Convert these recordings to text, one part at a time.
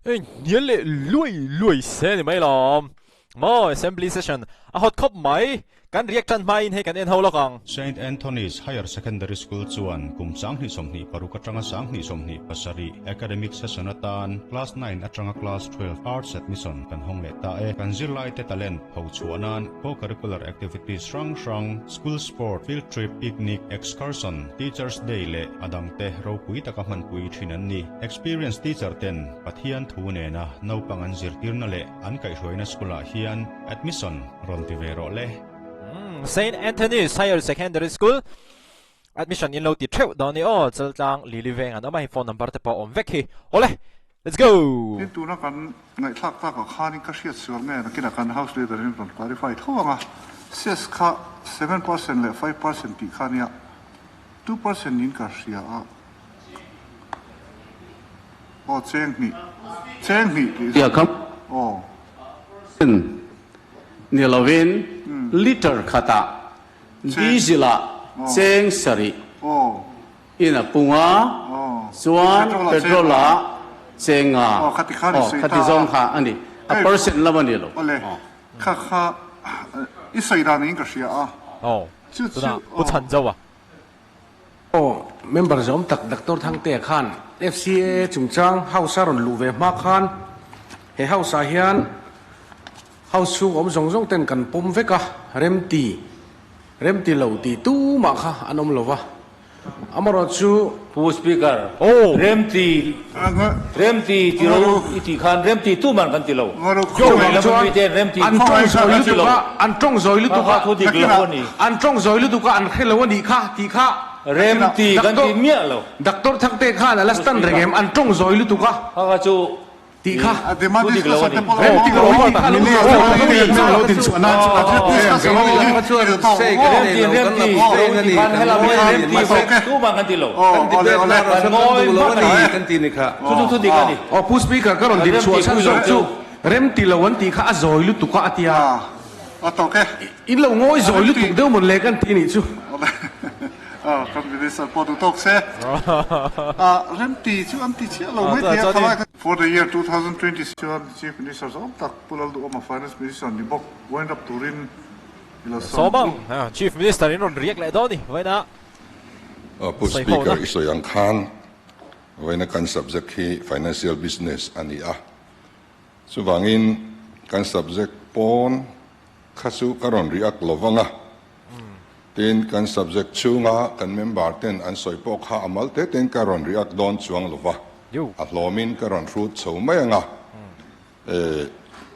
Hei hnial leh luai luai se ni mai lawm. Maw Assembly session a hot khawp mai. Kan riak tan hmain hei kan en ho lawk ang. Saint Anthony's Higher Secondary School chuan kum 2025 atanga 2027 academic session atan Class 9 atanga Class 12 Arts admission kan hawng leh ta e. Kan zirlaite talent phochhuah nan co-curricular activities hrang hrang, school sport, field trip, picnic, excursion, Teachers Day leh a dangte ropui taka hmanpui thin an ni. Experienced teacher ten Pathian thu nena naupang an zirtirna leh an kaihhruaina school ah hian admission rawn ti ve rawh le. Saint Anthony's Higher Secondary School admission in lo ti theuh dawn ni aw, Chaltlang Lily Veng an awm a, hei phone number te pawh a awm vek hi. Awle, let's go! Tin, tuna kan ngaihthlak takah khanin ka hriat sual nge nakinah kan House Leader in rawn clarify tho ang a, cess kha 7% leh 5% tih kha nia, 2% in ka hria a. Aw cheng hnih, cheng hnih tih zawk. Aw. Ni lovin liter khatah diesel ah cheng sarih in a pung a, chuan petrol ah cheng nga. Aw khati zawng kha a ni, a percent lam a ni lo. Awle, kha kha i sawi dan in ka hria a. Aw, tunah Pu Chhanzo a. Aw, member zawm tak Doctor Thangtea khan FCAA chungchang House a rawn luh ve hma khan he House ah hian House chhung awm zawng zawng ten kan pawm vek a, remti, remti lo tih tumah kha an awm lo va. Amarawh chu. Pu Speaker, remti, remti ti lo i tih khan remti tuman kan ti lo. Chuvang chuan an tawng zawi lutuk a, an tawng zawi lutuk a, an tawng zawi lutuk a, an hre lo a nih kha tih kha Remti kan ti miah lo. Doctor Thangte khan a la stand reng em, an tawng zawi lutuk a. Kha chu Tih kha. Thu dik lo a ni. Remti lo tih kha lo Remti remti ti khan helam hian remti tuman kan ti lo. Kan ngawi hmak a ni. Chu chu thu dik a ni. Aw Pu Speaker ka rawn dik chhuah chhan zawk chu remti lo an tih kha a zawi lutuk a a tia. In lo ngawi zawi lutuk deuh mawn le kan ti nih chu. Kan Minister pawh duh tawk se. Remti chu an ti chiah lo mai thei a khalai kha. For the year 2020 chuan Chief Minister zawng tak Pu Lalduhawma Finance Minister ni bawk wind up turin i lo sawm ang u. Chief Minister in rawn riak leh dawn ni vawiina Pu sawi ho Speaker na. i sawi ang khan vawiina kan subject hi Financial Business a ni a, chuvangin kan subject pawn kha chu ka rawn react lo vang a, tin kan subject chhunga kan member ten an sawi pawh kha a mal te tein ka rawn react dawn chuang lo va. A hlawmin ka rawn hrut chho mai ang a,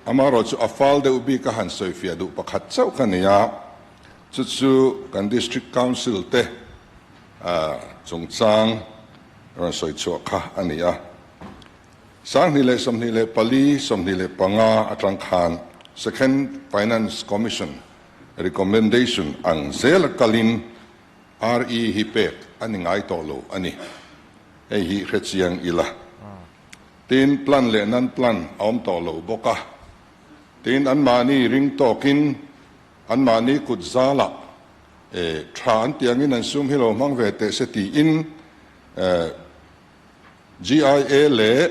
amaherawh chu a fal deuh bik a han sawifiah duh pakhat chauh ka nei a, chu chu kan District Council te chungchang rawn sawi chhuah kha a ni a. 2024, 25 atang khan Second Finance Commission recommendation ang zela kalin RE hi pek a ni ngai tawh lo a ni. Hei hi hre chiang ila. Tin, plan leh non plan a awm tawh lo bawk a. Tin, anmahni ring tawkin anmahni kut zalah tha an tih angin an sum hi lo hmang ve teh se tiin GIA leh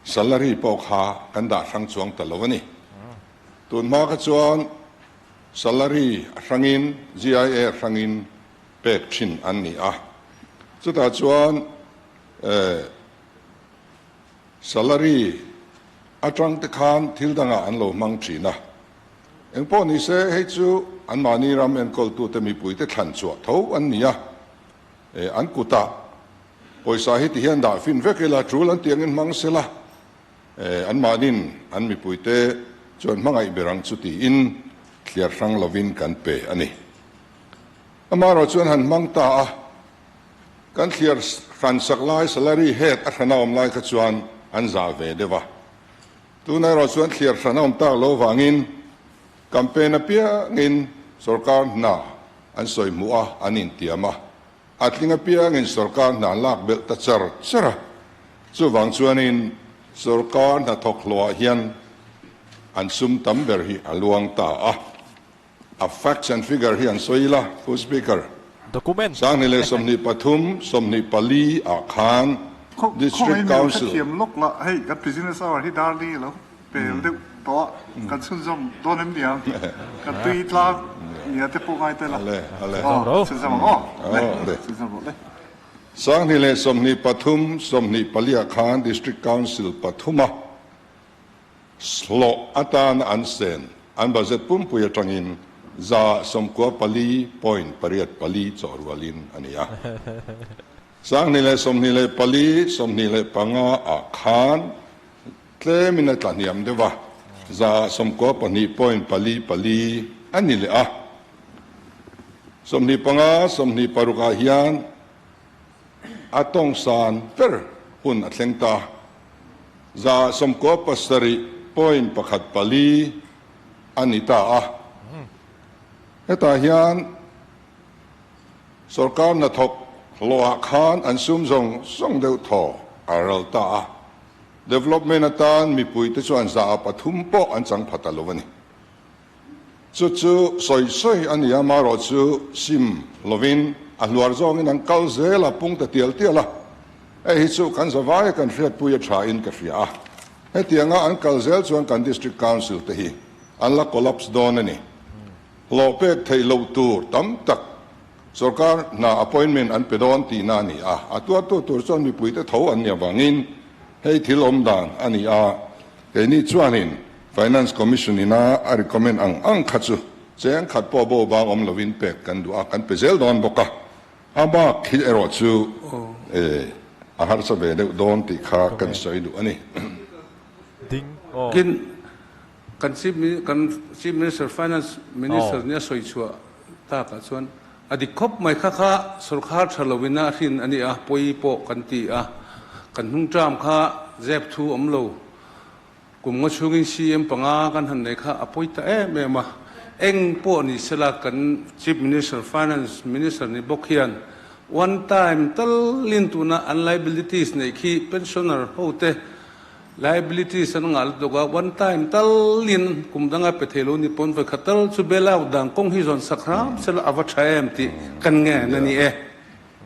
salary pawh kha kan dah hrang chuang ta lo a ni. Tun hma kha chuan Salary a hrangin, GIA a hrangin pek thin an ni a. Chutah chuan salary atang te khan thil dangah an lo hmang thin a. Engpawh ni se hei chu anmahni ram enkawltute mipuite thlan chhuah tho an ni a. An kutah pawisa hi tihian dah fin vek ila, tul an tih angin hmang sela. Anmahnin an mipuite chuan hmangaih ber ang chu tiin thliar hrang lovin kan pe a ni. Amaherawh chuan han hmang ta a, kan thliar hran sak lai salary head a hrana awm lai kha chuan an zah ve deuh a. Tunah erawh chuan thliar hran a awm tak lo vangin campaign apiangin sorkar hna an sawi hmuh a, an intiam a. A tling apiangin sorkar hna an lak belh ta char char a, chuvang chuanin sorkar hnathawk hlawhah hian an sum tam ber hi a luang ta a. A facts and figure hi an sawi ila, Pu Speaker. Document. 2023, 24 ah khan. District Council. Thiam lawk la, hei kan business hour hi darli a lo pel deuh tawh a, kan chhunzawm dawn em niang? Kan tui tlang nia te pawh ngai tel a. Aw, chhunzawm ang aw. Le, chhunzawm rawh le. 2023, 24 ah khan District Council pathuma hlawh atana an sen an budget pumpui atangin 94.84% chawh rualin a ni a. 2024, 25 ah khan tlemin a tla hniam deuh a, 92.44% a ni leh a. 25, 26 ah hian a tawng san ber hun a thleng ta. 97.14% a ni ta a. Hetah hian sorkar hnathawk hlawhah khan an sum zawng zawng deuh thaw a ral ta a. Development atan mipuite chuan 3% pawh an chang pha ta lo a ni. Chu chu sawi sawi a ni a, marawh chu sim lovin a hluar zawngin an kal zel a, pung ta tial tial a. Hei hi chu kan zavaia kan hriatpui a tha in ka hria a. Hetianga an kal zel chuan kan District Council te hi an la collapse dawn a ni. Hlawh pek theih loh tur tam tak sorkar hna appointment an pe dawn tihna a ni a, a tuartu tur chuan mipuite tho an ni avangin hei thil awm dan a ni a. Keini chuanin Finance Commission ina a recommend ang ang kha chu cheng khat pawh bo bang awm lovin pek kan duh a, kan pe zel dawn bawk a. A bak hi erawh chu a harsa ve deuh dawn tih kha kan sawi duh a ni. Tin, kan Chief kan Chief Minister, Finance Minister nia sawi chhuah takah chuan a dik khawp mai kha kha sorkar tha lovin a hrin a ni a, pawi pawh kan ti a, kan hnung term kha zep thu awm lo. Kum nga chhungin CM panga kan han nei kha a pawi ta em em a, eng pawh ni sela kan Chief Minister, Finance Minister ni bawk hian one time talin tuna an liabilities neih khi pensioner ho te liabilities an ngah lutuk a, one time talin kum danga pe thei lo ni pawn vawikhat tal chu bail out dan kawng hi zawn sak hram sela a va tha em tih kan ngen a ni e.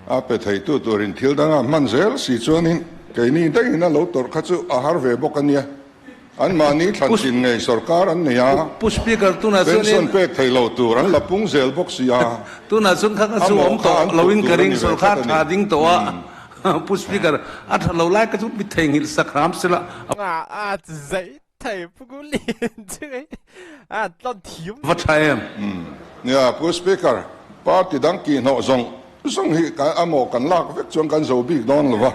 A pe theitu turin thil danga hman zel si chuanin keini daihina lo tawrh kha chu a har ve bawk a nia. Anmahni thlantlin ngei sorkar an nei a, Pu Speaker, tunah chuanin pension pek thei lo tur an la pung zel bawk si a, Tunah chuan kha kha a chu mawh awm kha tawh an phurh loin ka tur a ring ni ve sorkar tlat a tha ni. ding tawh a, Pu Speaker, a tha lo lai kha chu mi theihnghilh sak hram sela. A zei thei Pu Gulin chu a tlawn thiam. Va tha em? Nia, Pu Speaker, party dang kihhnawh zawng zawng hi kan a mawh kan lak vek chuan kan zo bik dawn lo va.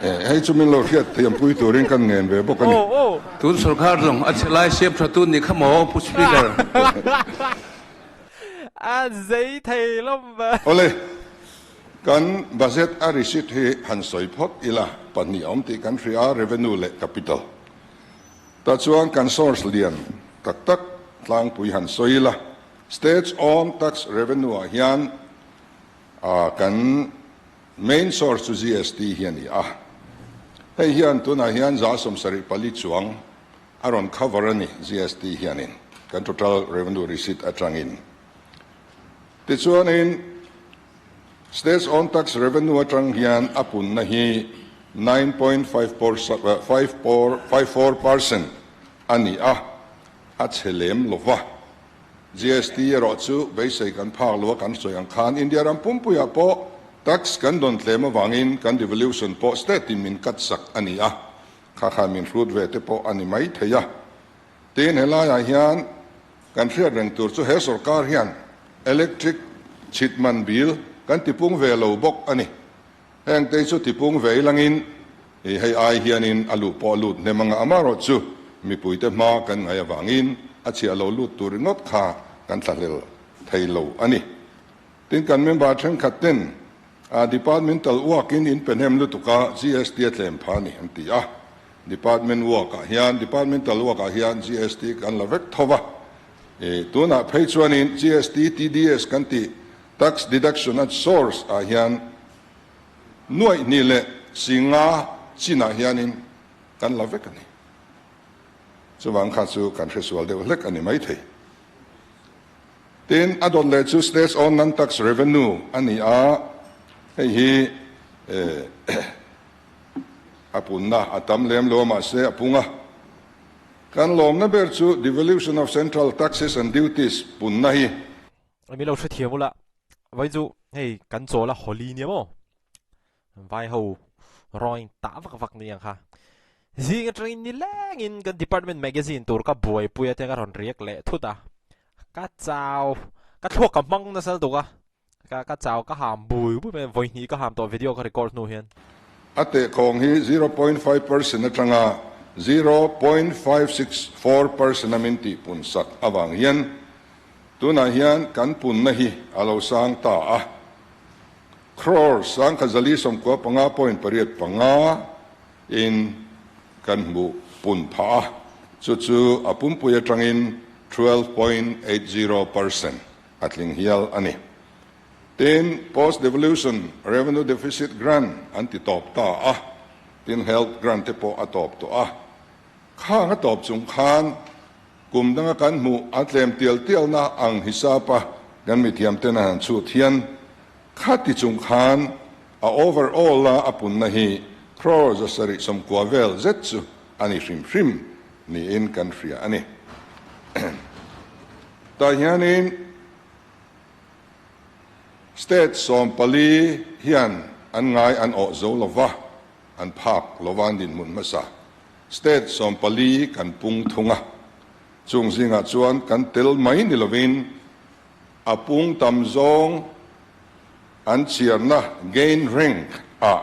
Hei chu min lo hriat thiampui turin kan ngen ve bawk a ni. Tun sorkar zawng a chhe lai siam tha tun ni kha maw, Pu Speaker? A zei thei lawm. Awle, kan budget a receipt hi han sawi phawt ila, pahnih a awm tih kan hria a, revenue leh capital. Tah chuan kan source lian tak tak tlangpui han sawi ila, State's own tax revenue ah hian kan main source chu GST hi a ni a. Hei hian tunah hian 74 chuang a rawn cover a ni GST hianin kan total revenue receipt atangin. Tichuanin State's own tax revenue atang hian a punna hi 9.54 percent a ni a, a chhe lem lo va. GST erawh chu beisei kan phak lo a, kan sawi ang khan India ram pumpuiah pawh tax kan dawn tlem avangin kan devolution pawh state in min cut sak a ni a, kha khan min hrut ve te pawh a ni mai thei a. Tin, helaiah hian kan hriat reng tur chu he sorkar hian electric chhitman bill kan tipung ve lo bawk a ni. Heng te chu tipung ve ilangin hei ai hianin a luh pawh a lut hnem anga, amarawh chu mipuite hma kan ngai avangin a chhiah lo lut tur ringawt kha kan thlahlel thei lo a ni. Tin, kan member thenkhat ten departmental work in in pe hnem lutuk a, GST a tlem pha a ni an ti a. Department work ah hian, departmental work ah hian GST kan la vek tho va. Tunah phei chuanin GST TDS kan tih tax deduction at source ah hian nuaih hnih leh singa chinah hianin kan la vek a ni. Chuvang kha chu kan hresual deuh hlek a ni maithei. Tin, a dawt leh chu State's own non-tax revenue a ni a, hei hi. A punna a tam lem lo a mahse a pung a. Kan lawmna ber chu devolution of central taxes and duties punna hi. Mi lo hrethiam ula, vai chu hei kan chawl a Holi nia maw? Vai ho rawng tah vak vak ni ang kha. Zing atangin nilengin kan department magazine tur ka buaipui a te ka rawn riak leh thut a. Ka chau, ka thluak ka hmang nasa lutuk a. Ka ka chau ka ham bui bui mai vawi hnih ka ham tawh video ka record hnu hian. A tehkhawng hi 0.5% atanga 0.564% a min tihpun sak avang hian tunah hian kan punna hi a lo sang ta a. Crore sangkha zali 95.85 in kan hmuh pun phah a, chu chu a pumpui atangin 12.80% a tling hial a ni. Tin, Post Devolution Revenue Deficit Grant an ti tawp ta a, tin Health Grant te pawh a tawp tawh a. Khang a tawp chung khan kum danga kan hmuh a tlem tial tialna ang hisapa kan mithiam ten a han chhut hian khati chung khan a overall a a punna hi crore 790 vel zet chu a ni hrim hrim niin kan hria a ni. Tah hianin State 14 hian an ngai an awh zo lova, an phak lova an dinhmun hmasa. State 14 kan pung thung a, chung zingah chuan kan tel mai ni lovin a pung tam zawng an chhiarna gain rank ah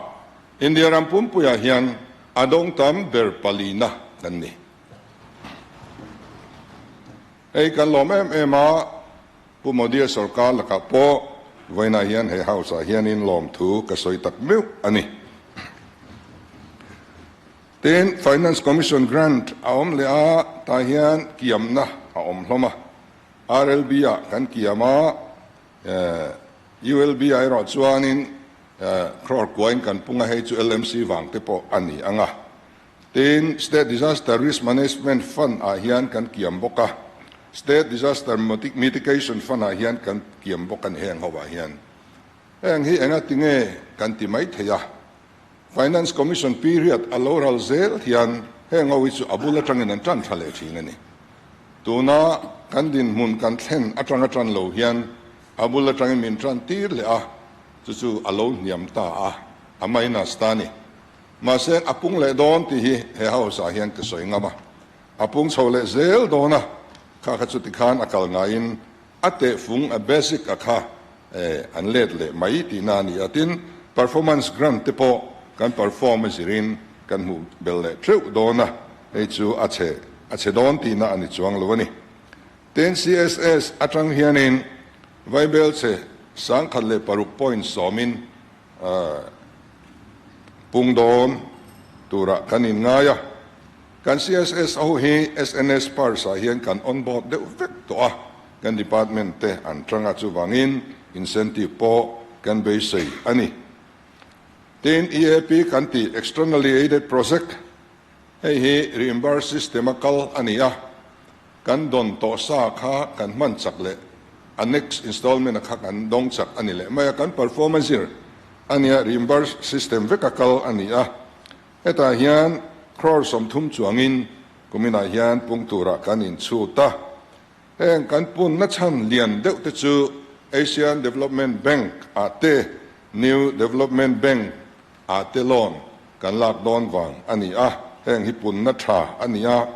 India ram pumpuiah hian a dawng tam ber palina kan ni. Hei kan lawm em em a, Pu Modi-a sorkar lakah pawh vawiinah hian he House-ah hianin lawmthu ka sawi tak meuh a ni. Tin, Finance Commission grant a awm leh a, tah hian kiamna a awm hlawm a. RLB-ah kan kiam a, ULB-ah erawh chuanin crore kuain kan pung a, hei chu LMC vang te pawh a ni ang a. Tin, State Disaster Risk Management Fund ah hian kan kiam bawk a, State Disaster Mitigation Fund ah hian kan kiam bawk a ni heng ho ah hian. Heng hi enga tinge kan ti mai thei a, Finance Commission period a lo ral zel hian heng ho hi chu a bul atangin an tan tha leh thin a ni. Tuna kan dinhmun kan thlen atanga tan lo hian a bul atangin min tan tir leh a, chu chu a lo hniam ta a, a minus ta a ni. Mahse, a pung leh dawn tih hi he house ah hian ka sawi ngam a, a pung chho leh zel dawn a, kha kha chuti khan a kal ngaiin a tehfung a basic a kha an let leh mai tihna a ni a, tin performance grant te pawh kan perform a zirin kan hmuh bel leh theuh dawn a, hei chu a chhe a chhe dawn tihna a ni chuang lo a ni. Tin CSS atang hianin Vaibel chhe 1006.7 in Pung dawn turah kan inngai a, kan CSS ho hi SNS purse ah hian kan on board deuh vek tawh a, kan department te an tang a, chuvangin incentive pawh kan beisei a ni. Tin, EAP kan tih Externally Aided Project hei hi reimburse system a kal a ni a, Kan dawn tawh sa kha kan hman chak leh a next installment a kha kan dawng chak a ni leh mai a, kan perform a zir a nia, reimburse system vek a kal a ni a, hetah hian crore 30 chuangin kuminah hian pung turah kan inchhut a, heng kan punna chhan lian deuh te chu Asian Development Bank ah te New Development Bank ah te loan kan lak dawn vang a ni a, heng hi punna tha a ni a,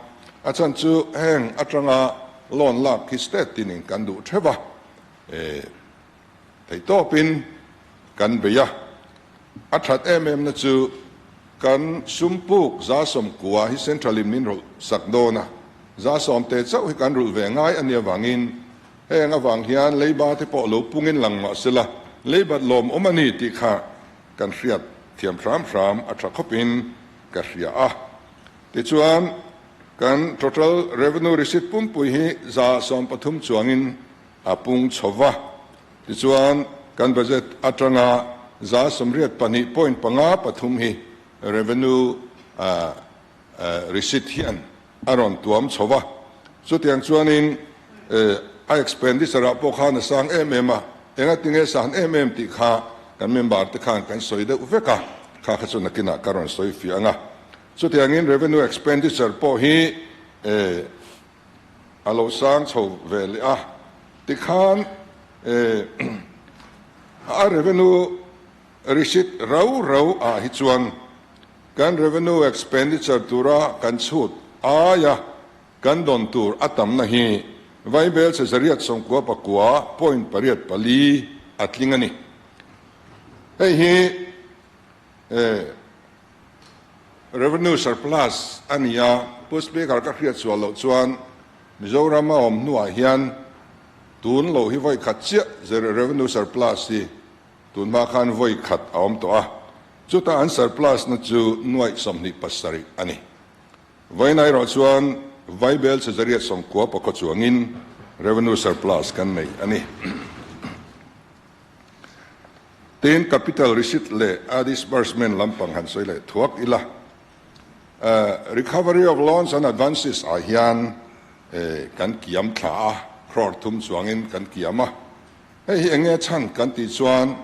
a chhan chu heng atanga loan lak hi state tinin kan duh theuh a, e theihtawpin kan bei a, a that em em na chu kan sum puk 190 hi central in min rawlh sak dawn a, 100 te chauh hi kan rulh ve ngai a nih avangin heng avang hian leiba te pawh lo pungin lang mah sela leibat lawmawm a ni tih kha kan hriat thiam hram hram a tha khawpin ka hria a. Tichuan, kan total revenue receipt pumpui hi 130 chuangin a pung chho va. Tichuan, kan budget atanga 82.53 hi revenue receipt hian a rawn tuam chho va. Chutiang chuanin a expenditure ah pawh khan a sang em em a, enga tinge san em em tih kha kan member te khan kan sawi deuh vek a. Kha kha chu nakinah ka rawn sawi fiah ang a. Chutiangin revenue expenditure pawh hi a lo sang chho ve leh a. Tikhan a revenue receipt rau rau ah hi chuan kan revenue expenditure tura kan chhut aia kan dawn tur a tamna hi Vaibel chezariat 99 point 84 a tling a ni. Hei hi revenue surplus a ni a, Pu Speaker ka hriat sual loh chuan Mizoram a awm hnuah hian tun lo hi vawi khat chiah revenue surplus hi tun hma khan vawi khat a awm tawh a, chutah an surplus na chu nuaih 27 a ni. Vawiin erawh chuan Vaibel chezariat 99 chuangin revenue surplus kan nei a ni. Tin, capital receipt leh a disbursement lampang han sawi leh thuak ila. Recovery of loans and advances ah hian kan kiam thla a, crore thum chuangin kan kiam a. Hei hi eng nge chhan kan tih chuan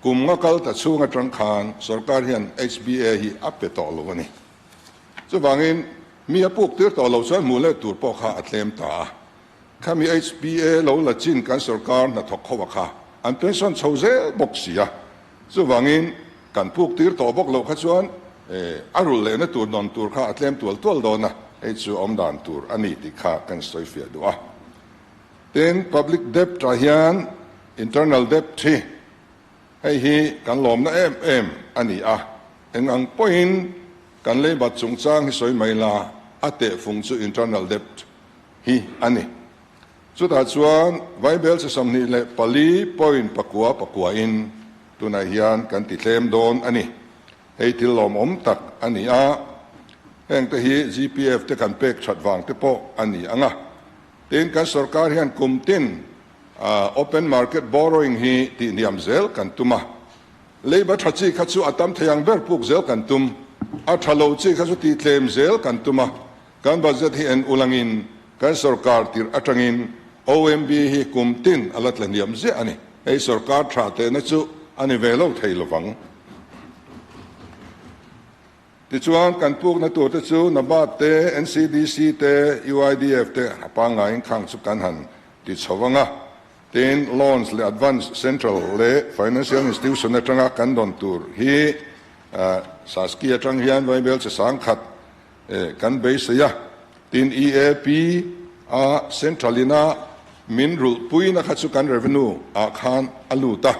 kum nga kal ta chhung atang khan sorkar hian HBA hi a pe tawh lo a ni. Chuvangin mi a puk tir tawh lo chuan hmuh leh tur pawh kha a tlem ta a. Khami HBA lo la chin kan sorkar hnathawk ho a kha an pension chho zel bawk si a. Chuvangin kan puk tir tawh bawk loh kha chuan a rulh lehna tur nawn tur kha a tlem tual tual dawn a, hei chu awm dan tur a ni tih kha kan sawi fiah duh a. Tin, public debt ah hian internal debt hi hei hi kan lawmna em em a ni a, eng ang pawhin kan leibat chungchang hi sawi mai la, a tehfung chu internal debt hi a ni. Chutah chuan Vaibel chi 24 point pakua pakuain tunah hian kan ti tlem dawn a ni. Hei thil lawmawm tak a ni a, hengte hi GPF te kan pek that vang te pawh a ni ang a. Tin, kan sorkar hian kum tin open market borrowing hi tihniam zel kan tum a. Leiba tha chi kha chu a tam thei ang ber puk zel kan tum, a tha lo chi kha chu tihtlem zel kan tum a. Kan budget hi en ulangin kan sorkar tirh atangin OMB hi kum tin a la tlahniam ziah a ni. Hei sorkar tha tehna chu a ni ve lo thei lovang. Tichuan kan pukna tur te chu NABARD te, NCDC te, UIDF te a pangngaiin khang chu kan han ti chho vang a. Tin, loans leh advance central leh financial institution atanga kan dawn tur hi Saski atang hian Vaibel che sangkhat Kan beisei a, tin EAP a central ina min rulh puina kha chu kan revenue ah khan a lut a,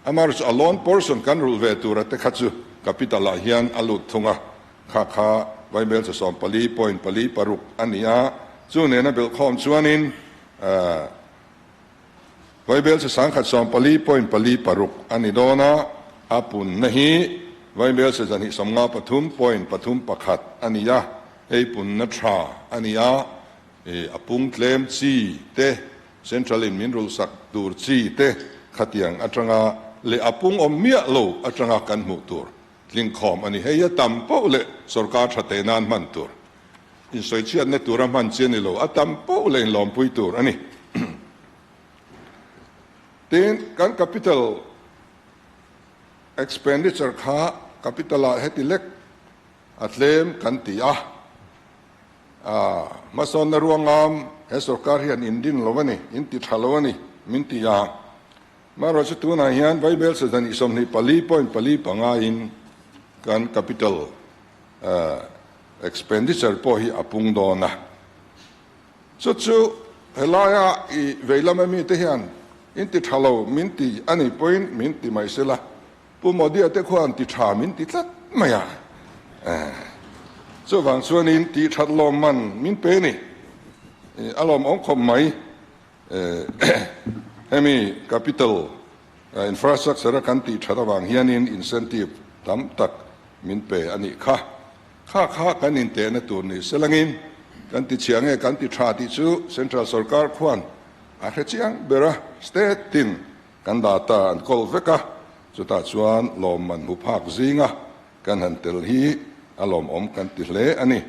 amaherawhchu a loan portion kan rulh ve tura te kha chu capital ah hian a lut thung a, kha kha Vaibel cha 14 point 4 6 a ni a, chu nena belhkhawm chuanin Vaibel che sangkhat 14 point 4 6 a ni dawn a, a punna hi Vaibel che 253 point 3 1 a ni a, hei punna tha a ni a, a pung tlem chi te, Central in min rulhsak tur chi te khatiang atanga leh a pung awm miah lo atanga kan hmuh tur tlingkhawm a ni. Hei a tam poh leh sorkar tha teh nan hman tur. Insawichhiatna tura hman chi a ni lo, a tam poh leh inlawmpui tur a ni. Tin, kan capital expenditure kha capital-ah heti lek a tlem kan ti a, hmasawnna ruangam he sorkar hian indin lo a ni, inti tha lo a ni min ti a. Amaherawhchu tunah hian Vaibel sazani 24 point 4 pangain kan capital Expenditure pawh hi a pung dawn a, chu chu helaia i veilam a mite hian in ti tha lo min ti a nih pawhin min ti mai sela, Pu Modi-a te khuan ti tha min ti tlat mai a, chuvang chuanin tih that lawm man min pe ni, a lawmawm khawp mai. Hemi capital infrastructure a kan tih that avang hianin incentive tam tak min pe a nih kha. Kha kha kan intehna tur ni selangin kan ti chhia nge kan ti tha tih chu central sorkar khuan a hre chiang ber a, state tin kan data an kawl vek a, chutah chuan lawmman hmu phak zinga kan han tel hi a lawmawm kan ti hle a ni.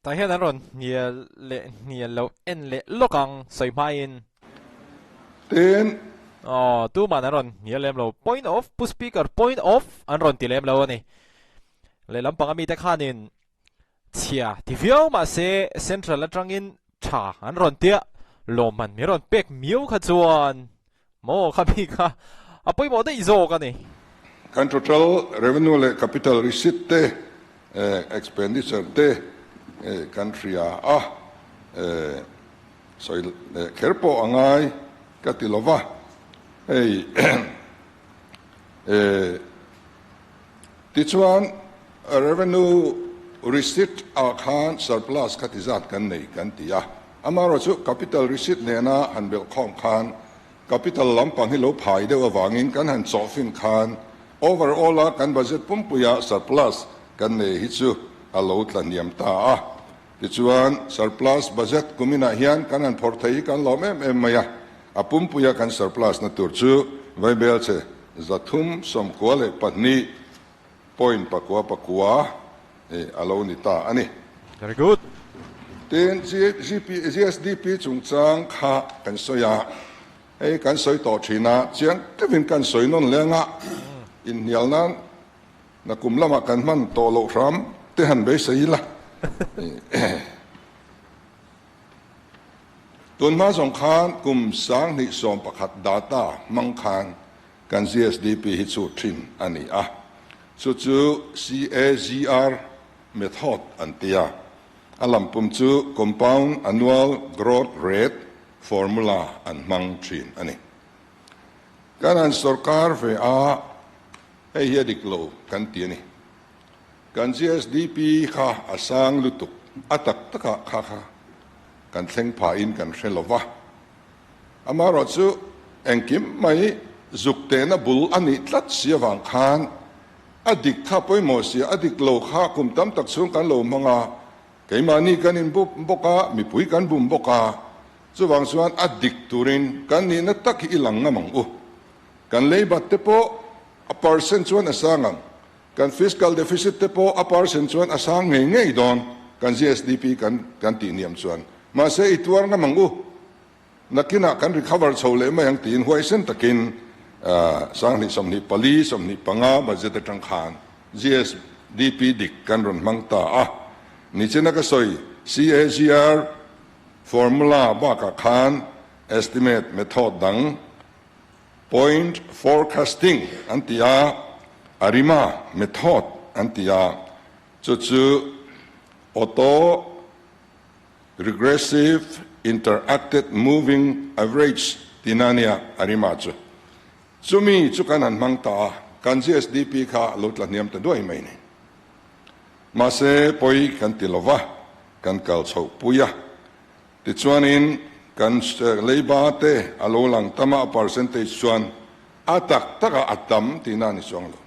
Tah hian an rawn hnial leh hnial lo en leh lawk ang sawi hmain. Tin, Aw, tuman an rawn hnial lem lo. Point of, Pu Speaker, point of an rawn ti lem lo a ni. Lehlam panga mite khanin chhia ti viau mahse Central atangin tha an rawn tia lawmman min rawn pek miau kha chuan maw kha mi kha a pawimawh daih zawk a ni. Kan total revenue leh capital receipt te, expenditure te kan hria a, sawi leh kher pawh a ngai ka ti lova, hei Tichuan, revenue receipt ah khan surplus kha ti zat kan nei kan ti a, amaherawhchu capital receipt nena han belh khawm khan capital lampang hi lo phai deuh avangin kan han chawhfin khan overall a kan budget pumpuia surplus kan nei hi chu a lo tla hniam ta a. Tichuan, surplus budget kuminah hian kan han phawrh thei hi kan lawm em em mai a, a pumpuia kan surplus na tur chu Vaibelche 392 point pakua pakua a lo ni ta a ni. Very good. Tin, GSDP chungchang kha kan sawi a, hei kan sawi tawh thin a, chiang deuhin kan sawi nawn leng a, inhnial nan nakum lamah kan hman tawh loh hram te han beisei ila. Tun hma zawng khan kum 2011 data hmang khan kan GSDP hi chu thin a ni a, chu chu CAGR method an ti a, a lampum chu Compound Annual Growth Rate formula an hmang thin a ni. Kan han sorkar ve a, hei hi a dik lo kan ti a ni. Kan GSDP kha a sang lutuk, a tak takah kha kha kan thleng phahin kan hre lo va. Amaherawhchu engkim mai zuk tehna bul a nih tlat si avang khan a dik kha pawimawh sia, a dik lo kha kum tam tak chhung kan lo hmang a, keimahni kan inbum bawk a, mipui kan bum bawk a, chuvang chuan a dik turin kan nihna tak hi i lang ngam ang u. Kan leibat te pawh a percent chuan a sang ang. Kan fiscal deficit te pawh a percent chuan a sang ngei ngei dawn, kan GSDP kan kan tih niam chuan. Mahse i tuar ngam ang u, nakinah kan recover chho leh mai ang tiin huaisen takin 2024, 25 budget atang khan GSDP dik kan rawn hmang ta a. Nichina ka sawi CAGR formula bakah khan estimate method dang Point forecasting an ti a, ARIMA method an ti a, chu chu Auto Regressive Interacted Moving Average tihna a nia, ARIMA chu. Chumi chu kan han hmang ta a, kan GSDP kha lo tla hniam ta duai mai ni. Mahse pawi kan ti lova, kan kal chhoh pui a. Tichuanin kan leiba te a lo lang tam a, a percentage chuan a tak takah a tam tihna a ni chuang lo.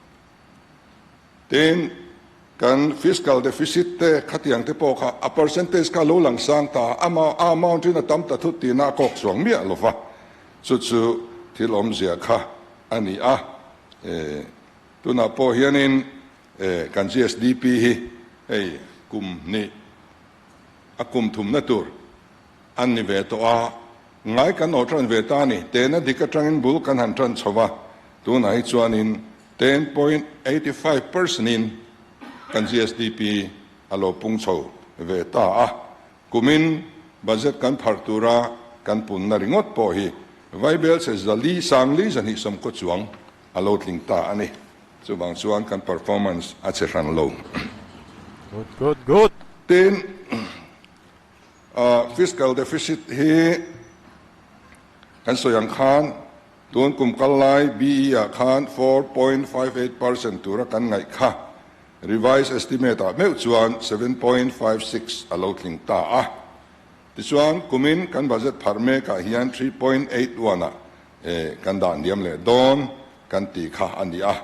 Tin, kan fiscal deficit te khatiang te pawh kha a percentage kha a lo lang sang ta a, a amount in a tam ta thut tihna a kawk chuang miah lo va, chu chu thil awmzia kha a ni a. Tunah pawh hianin kan GSDP hi hei kum hnih, A kum thumna tur an ni ve tawh a, ngai kan aw tan ve ta a ni. Tena dik atangin bul kan han tan chho va, tunah hi chuanin 10.85 percent in kan GSDP a lo pung chho ve ta a. Kumin budget kan pharh tura kan punna ringawt pawh hi Vaibel che zali sangli zahnih sawmkaw chuang a lo tling ta a ni. Chuvang chuan kan performance a che hran lo. Good, good, good. Tin, fiscal deficit hi kan sawi ang khan tun kum kal lai BE ah khan 4.58% tura kan ngaih kha revised estimate ah meuh chuan 7.56 a lo tling ta a. Tichuan, kumin kan budget pharh mek ah hian 3.81 ah kan dah hniam leh dawn kan tih kha a ni a,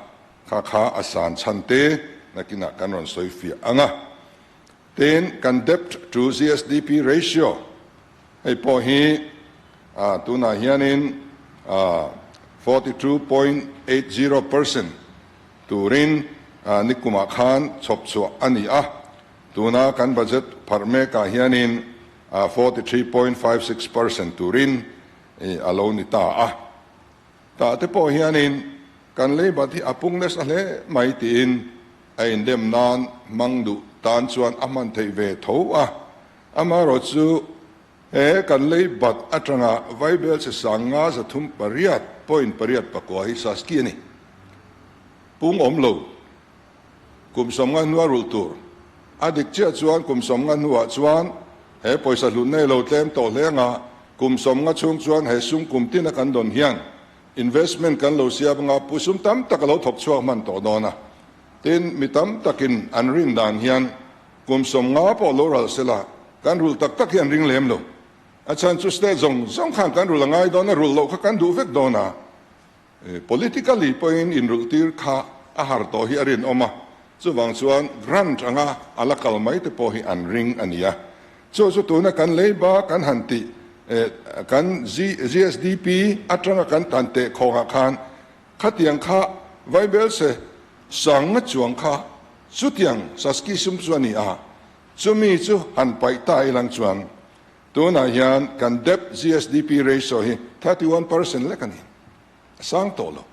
kha kha a san chhan te nakinah kan rawn sawi fiah ang a. Tin, kan debt to GSDP ratio hei pawh hi tunah hianin 42.80% turin nikumah khan chhawp chhuah a ni a, tuna kan budget pharh mekah hianin 43.56% turin a lo ni ta a. Tah te pawh hianin kan leibat hi a pung nasa hle mai tiin a indem nan hmang duh tan chuan a hman theih ve tho a. Amaherawh chu he kan leibat atanga Vaibel che sanga 308 point pariat pakua hi Saski a ni. Pung awm lo. Kum 50 hnua rulh tur. A dik chiah chuan kum 50 hnuah chuan he pawisa hlut nei lo tlem tawh hle anga kum 50 chhung chuan he sum kum tina kan dawn hian investment kan lo siam anga pu sum tam tak a lo thawk chhuak hman tawh dawn a. Tin, mi tam takin an rin dan hian kum 50 pawh lo ral sela kan rulh tak tak hi an ring lem lo. A chhan chu state zawng zawng khan kan rulh a ngai dawn a, rulh loh kha kan duh vek dawn a. Politically pawhin inrulh tir kha a har tawh hi a rinawm a, chuvang chuan grant anga a la kal mai te pawh hi an ring a ni a. Chu chu tuna kan leiba kan han tih kan GSDP atanga kan tan teh khawngah khan khatiang kha Vaibel se sanga chuang kha chutiang Saski sum chu a ni a, chumi chu han paih ta ilang chuan tunah hian kan debt GSDP ratio hi 31% lek a ni. A sang tawh lo.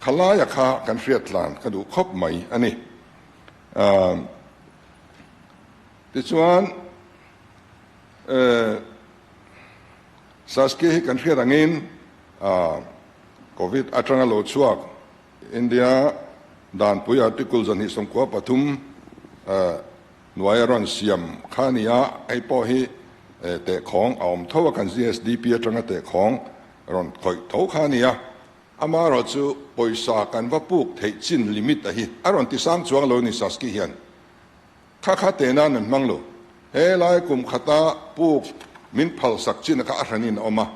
Khalaia kha kan hriat tlan ka duh khawp mai a ni. Tichuan Saski hi kan hriat angin Covid atanga lo chhuak India danpui article 293 nuai a rawn siam kha a ni a, hei pawh hi tehkhawng a awm tho a kan GSDP atanga tehkhawng rawn khawih tho kha a ni a, amaherawh chu pawisa kan va puk theih chin limit a hi a rawn ti sang chuang lo ni Saski hian kha kha teh nan an hmang lo, he lai kum khata puk min phal sak chin kha a hranin a awm a,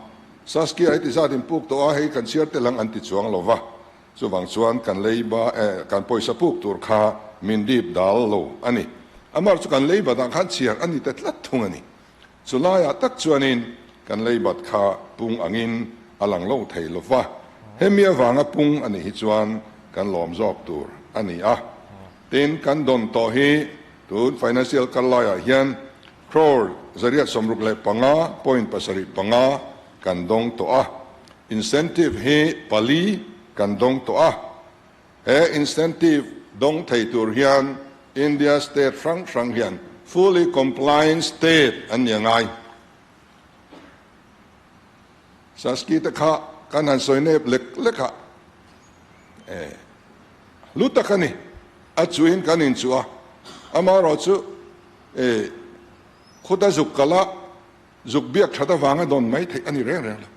Saski a heti zat in puk tawh a hei kan chhiar tel ang an ti chuang lo va, chuvang chuan kan leiba kan pawisa puk tur kha min dip dal lo a ni, amaherawh chu kan leiba dang khan chhiar a ni ta tlat thung a ni. Chu laiah tak chuanin kan leibat kha pung angin a lang lo thei lo va, hemi avanga pung a nih hi chuan kan lawm zawk tur a ni a. Tin, kan dawn tawh hi tun financial kal laiah hian crore 865 point pasarih panga kan dawng tawh a, incentive hi pali kan dawng tawh a. He incentive dawng thei tur hian India state hrang hrang hian fully compliant state an ni a ngai. Saski te kha kan han sawi nep lek lek a, e hlu tak a ni. A chuhin kan inchuh a, amaherawh chu e khuta zuk kala zuk biak that avanga dawn mai theih a ni reng reng lo.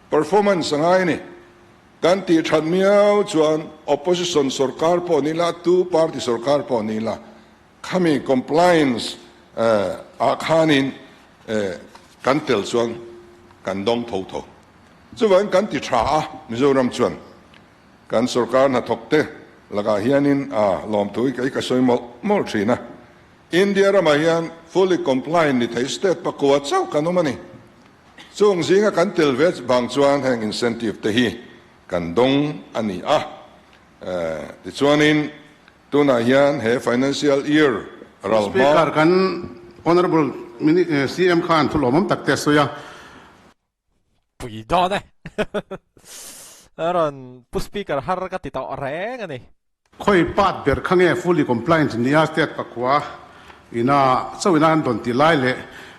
Performance a ngai a ni. Kan tih that miau chuan opposition sorkar pawh ni la, two party sorkar pawh ni la, khami compliance ah khanin kan tel chuan kan dawng tho tho. Chuvangin kan ti tha a, Mizoram chuan kan sorkar hnathawk te lakah hianin a lawmthu hi ka sawi mawlh mawlh thin a. India ramah hian fully compliant ni thei state pakua chauh kan awm a ni. Chung zinga kan tel ve vang chuan heng incentive te hi kan dawng a ni a. Tichuanin tunah hian he financial year ral hma. Speaker, kan Honourable CM khan thu lawmawm tak te a sawi a. Pui dawn e. A rawn pu Speaker har ka ti tawh reng a ni. Khawi part ber kha nge fully compliant nia state pakua ina chauh ina an dawn tih lai leh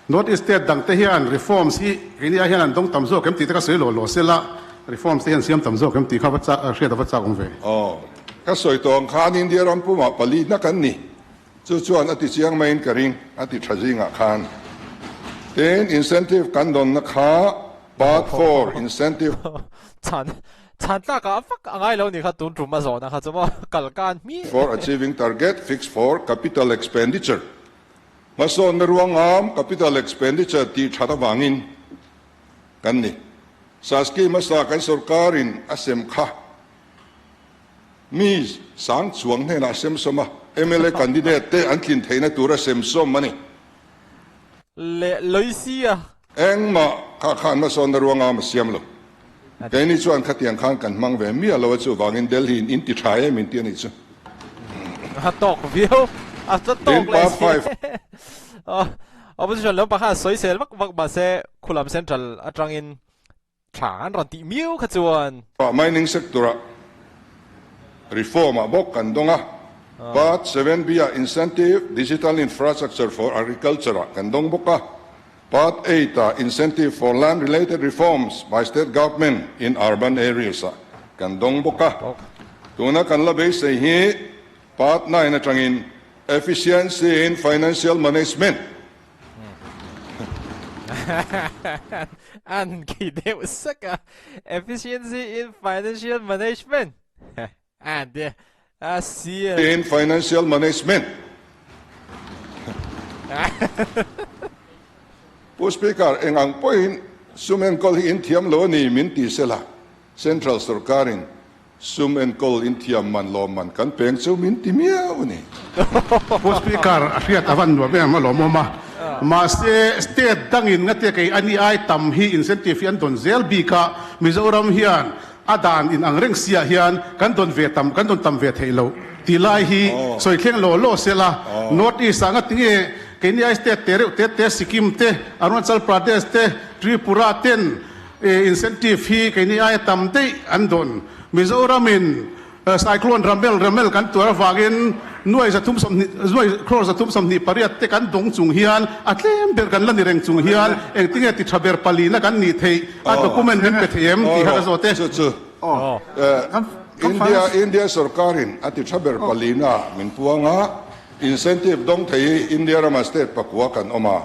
North East state dang te hian reforms hi keini ah hian an dawng tam zawk em tih te ka sawi lo lo sela reforms te hian siam tam zawk em tih kha va chak hriat a va chak awm ve. Aw, ka sawi tawh ang khan India ram pumah pali na kan ni. Chu chuan a ti chiang maiin ka ring, a ti tha zingah khan. Tin, incentive kan dawnna kha part 4 incentive. Chhan chhan tlakah vak a ngai lo ni kha tun tum a zawhna kha chu maw kal kan hmi. For achieving target fixed for capital expenditure. Hmasawnna ruangam capital expenditure tih that avangin kan ni. Saski hmasa kan sorkarin a sem kha. Mi sang chuang hnenah sem sawm a, mla candidate te an tlin theihna tura sem sawm a ni. Leh Loisia. Engmah kha khan hmasawnna ruanga a siam lo. Keini chuan khatiang khan kan hmang ve miah lo a, chuvangin Delhi in ti tha em in ti a nih chu. A tawk viau, a tawk Tin, leh part si. 5. Opposition lam pakhat sawisel vak vak mahse khulam central atangin. Tha an rawn tih miau kha chuan. Mining sector-ah reform-ah bawk kan dawng a, Part 7B ah Incentive Digital Infrastructure for Agriculture-ah kan dawng bawk a, Part 8 ah Incentive for Land Related Reforms by State Government in Urban Areas-ah kan dawng bawk a. Tuna kan la beisei hi Part 9 atangin Efficiency in Financial Management. An khi deuh sak a, Efficiency in Financial Management an ti a sir. In Financial Management. Pu Speaker, eng ang pawhin sum enkawl hi in thiam lo a ni min ti sela, Central sorkarin Sum enkawl inthiam man lawm man kan peng chu min ti miau a ni. Pu Speaker, a hriat a van nuam em a lawmawm a. Mahse, state dangin ngatia kei a ni ai tam hi incentive hi an dawn zel bik a, Mizoram hian a dan in ang reng siah hian kan dawn ve tam kan dawn tam ve theih loh tih lai hi sawi thleng law law sela. North East ah ngatinge keini ai state te reuh te te Sikkim te, Arunachal Pradesh te, Tripura ten Incentive hi keini aia tam daih an dawn. Mizoramin Cyclone Ramel Ramel kan tuar avangin nuai 320 nuai crore 328 te kan dawng chung hian a tlem ber kan la ni reng chung hian engtinge ti tha ber palina kan nih theih a document min pe thei em tih kha ka zawt e. Chu chu India India sorkarin a ti tha ber palina min puang a, incentive dawng thei hi India rama state pakua kan awm a.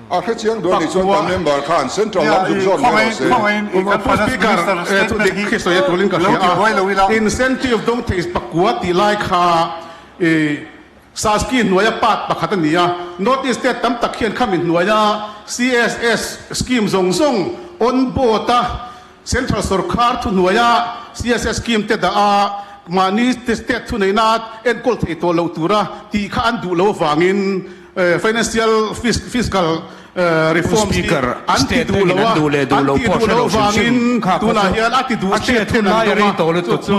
A hre chiang duh a nih chuan kan member khan Central lam zuk zawt mai rawh se. Pu Speaker, chu dik khi sawi a tulin ka hria a. Incentive dawng thei pakua tih lai kha Saski hnuaia part pakhat a ni a. North East state tam tak hian khami hnuaia CSS scheme zawng zawng on board a Central sorkar thuhnuaia CSS scheme te dah a mahni state thuneihna enkawl thei tawh loh tura tih kha an duh loh avangin Financial fiscal reforms hi an ti duh lo a, an tih duh loh avangin tunah hian a ti duh state ten an dawng a, chu chu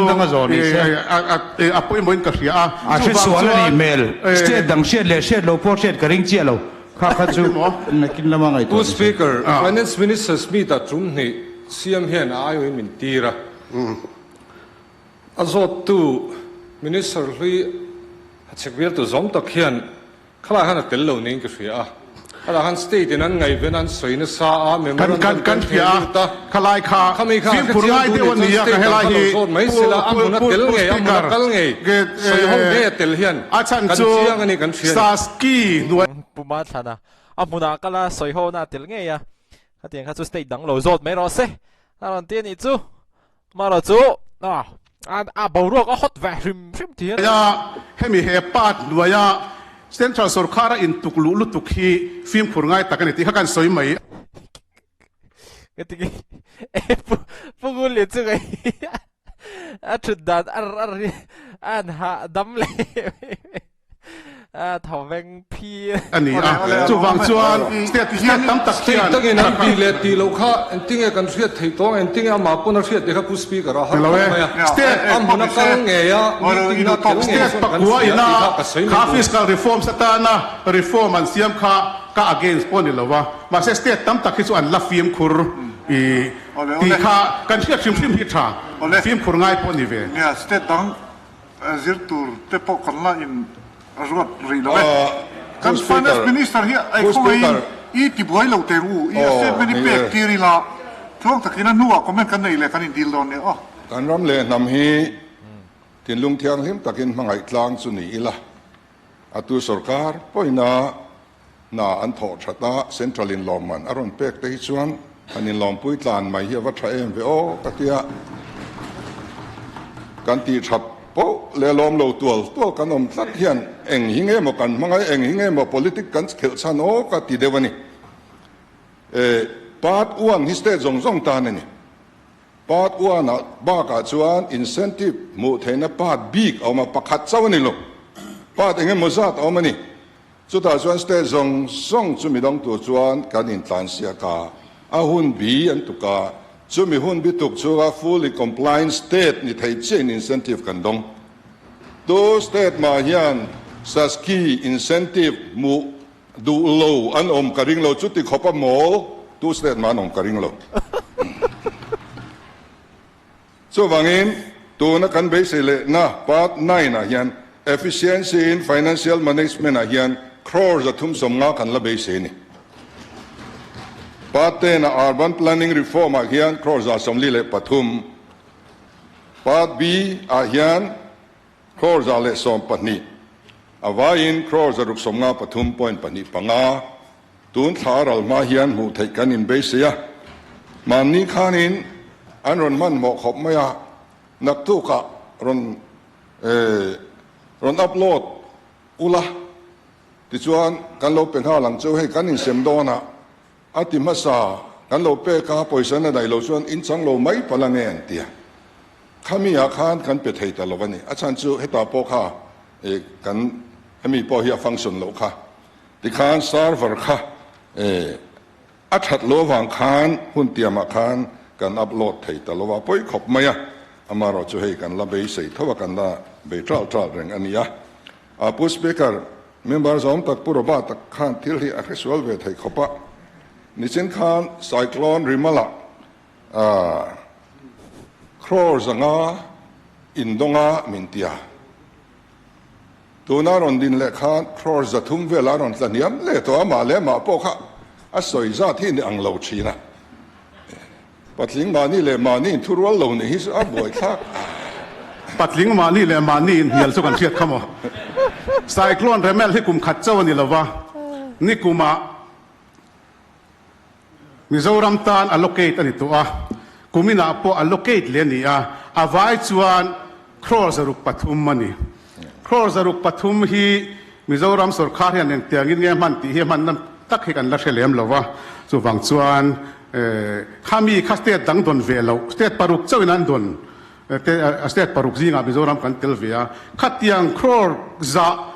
a pawimawhin ka hria a. A hre sual a nih hmel. State dang hriat leh hriat lo pawh hriat ka ring chiah lo. Kha kha chu nakin lama ngaihtuah Pu Speaker, Finance Minister Smith a tum hnih siam hian a aiawhin min tir a. A zawttu Minister hlui a chhek vialtu zawm tak hian Khalai khan a tel lo niin ka hria a. Khalai khan state in an ngaihven an sawi nasa a, memorandum kan thei lut a. Khalai kha Khami kha a hrechiang duh nih chuan state dang kha lo zawt mai sela, a hmun a tel ngei, a hmun a kal ngei, sawi ho ngei a tel hian kan chiang a ni kan hria a ni. Pu Mathlana, a hmunah kal a, sawi ho na a tel ngei a, khatiang kha chu state dang lo zawt mai rawh se, a rawn ti a nih chu. Marawh chu a boruak a hot ve hrim hrim ti hian. Hemi he part hnuaia Central sorkara intuk luh lutuk hi fimkhur ngai tak a ni tih kha kan sawi mai. Ka ti nge e pu pu ngun lian chu ngai a thut dan ar ar hi a an hah dam leh A tho veng phi. A ni a, chuvang chuan state state tam tak hian. State takin an tih leh tih loh kha engtinge kan hriat theih tawng, engtinge amah pawn a hriat tih kha Pu Speaker a har khawp mai a. A hmun a kal ngei a, meeting na tel ngei chuan kan hria tih kha ka sawi mai. Kha fiscal reforms atana reform an siam kha ka against pawh a ni lo a, mahse state tam tak hi chu an la fimkhur i tih kha kan hriat hrim hrim hi tha, fimkhur ngai pawh a ni ve. State dang Zir tur te pawh kan la in ruat rih lo e. Kan Finance Minister hi ei khawngaihin i ti buai lo teh u, i statement hi pek tir ila tluang takin a hnuah comment kan neih leh kan in dil dawn nia aw. Kan ram leh hnam hi thinlung thianghlim takin hmangaih tlang chu ni ila, a tu sorkar pawhina hna an thawh that a, Central in lawmman a rawn pek te hi chuan han inlawmpui tlan mai hi a va tha em ve aw ka tia. Kan tih that poh leh lawm lo tual tual kan awm tlat hian eng hi nge maw kan hmangaih, eng hi nge maw politic kan khelh chhan aw ka ti deuh a ni. Part one hi state zawng zawng tan a ni. Part one ah bakah chuan incentive hmuh theihna part bik a awm a, pakhat chauh a ni lo. Part eng emaw zat a awm a ni. Chutah chuan state zawng zawng chu midang tur chuan kan intlansiak a, a hun bi an tuk a, chumi hun bi tuk chhunga fully compliant state ni thei chiahin incentive kan dawng. Tu state mah hian SASCI incentive hmuh duh lo an awm ka ring lo, chuti khawpa mawl tu state mah an awm ka ring lo. Chuvangin, tuna kan beisei lehna Part 9 ah hian Efficiency in Financial Management ah hian crore 350 kan la beisei a ni. Part 10 ah Urban Planning Reform ah hian crore 143. Part B ah hian crore 112. A vaiin crore 693.25. Tun thla ral hma hian hmuh theih kan inbeisei a, mahni khanin an rawn hmanhmawh khawp mai a, naktukah rawn rawn upload ula tichuan kan lo pe nghal ang chu, hei kan insem dawn a, a ti hmasa kan lo pek a, pawisa na daih lo chuan in chang lo mai palh ange an ti a, khami ah khan kan pe thei ta lo a ni, a chhan chu hetah pawh kha kan hemi pawh hi a function loh kha. Tikhan server kha a that lo avang khan hun tiamah khan kan upload thei ta lo a, pawi khawp mai a, amaherawh chu hei kan la beisei tho a, kan la bei ṭal ṭal reng a ni a. A Pu Speaker, member zawm tak Pu Robert-a khan thil hi a hresual ve thei khawp a, nichin khan Cyclone Rimala crore 500 indawnga min ti a. Tuna rawn din leh khan crore 300 vel a rawn tla hniam leh tawh a, mah leh mah pawh kha a sawi zat hi ni ang lo thin a. Patling mahni leh mahni in thurual lo nih hi chu a buaithlak. Patling mahni leh mahni in hnial chu kan hriat kha maw? Cyclone Remal hi kum khat chauh a ni lova, nikumah Mizoram tan allocate a ni tawh a, kuminah pawh allocate leh a ni a, a vai chuan crore 603 a ni. Crore 603 hi Mizoram sorkar hian engtiangin nge hman tih hi a hmanna tak hi kan la hre lem lo va, chuvang chuan khami kha state dang dawn ve loh, state paruk chauhin an dawn, state paruk zingah Mizoram kan tel ve a, khatiang crore zah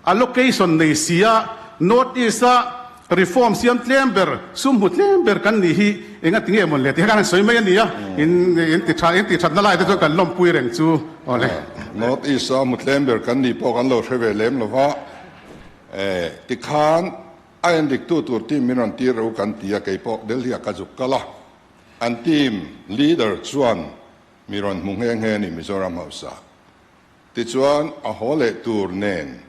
Allocation nei si a, North East a reform siam tlem ber, sum hmu tlem ber kan nih hi enga ti nge mawn le tih kha kan han sawi mai a ni a, in in ti tha in ti thatna lai te chuan kan lawmpui reng chu awle. North East a hmu tlem ber kan nih pawh kan lo hre ve lem lo va, tikhan a endik tu tur team min rawn tir ro kan ti a, kei pawh Delhi ah ka zuk kal a, an team leader chuan mi rawn hmu nghe nghe a ni Mizoram hausa. Tichuan, a haw leh tur nen